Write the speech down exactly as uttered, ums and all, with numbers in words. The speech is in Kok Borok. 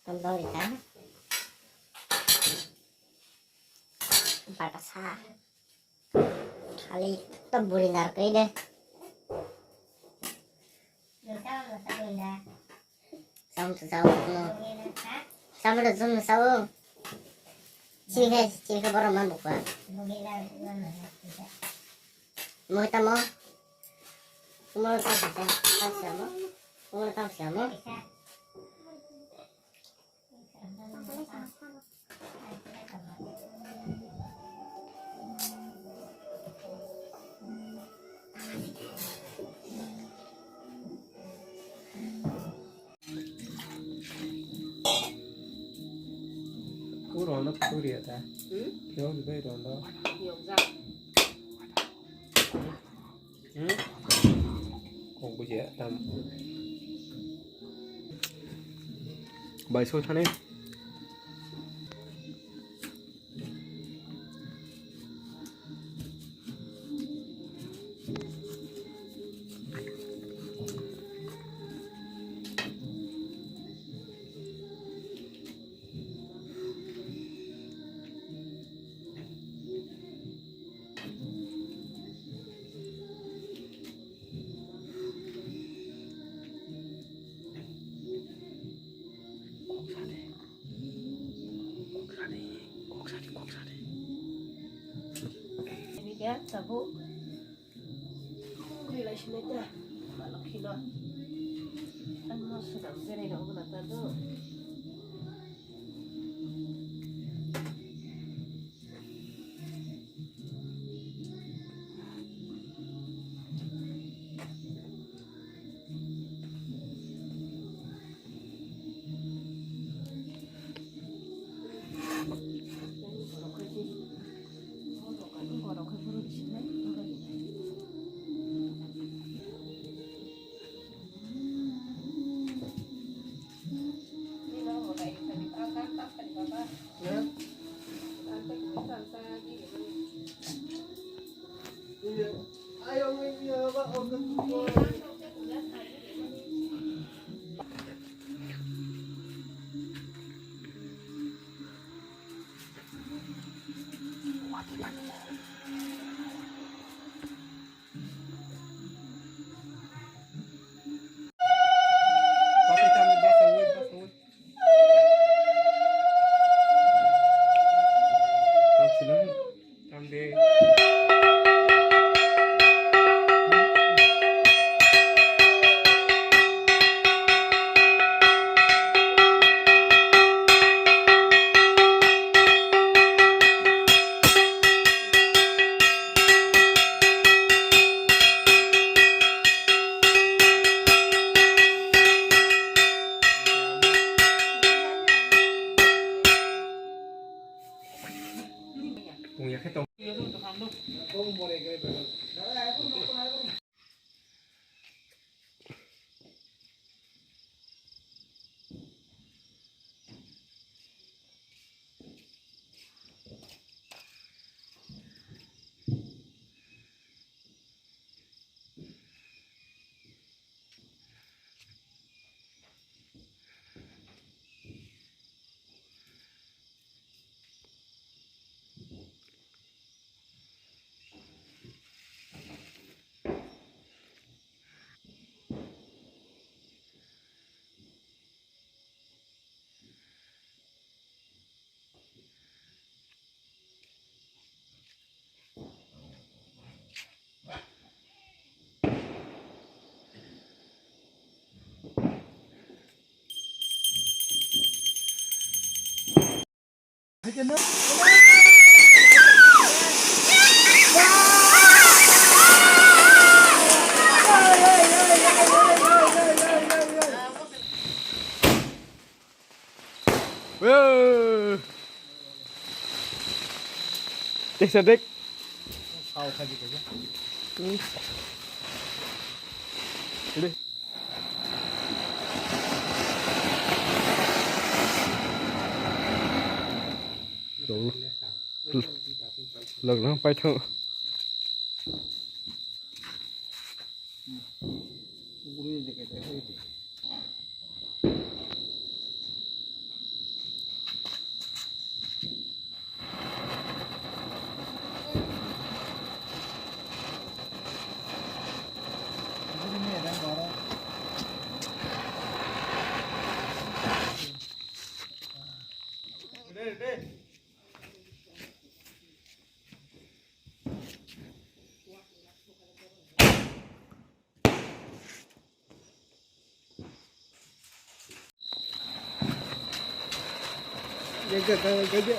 Dong rika. Baksa. Khali to buri nar kai de. Sam to sam no. Sam to sam no sao. Chini khe, chini khe borok man bukha. Mo tamo. Mo tamo. Tamo siamo. Mo tamo siamo. Ku rondo puri ya ta. Hmm? Kyo di bai rondo. Yong jak. Hmm? Kok buji ya tam. Bai so thane. Kok sadi, kok sadi, kok sadi. Ini dia, sabuk. Relationship na, malok hino. Ang no sudam jere no guna ta do. Weh. Dek sa dek. Kau kaji kaji. Hmm. Udah. Jauh. Log lang pai thung. Gaja, gaja, gaja.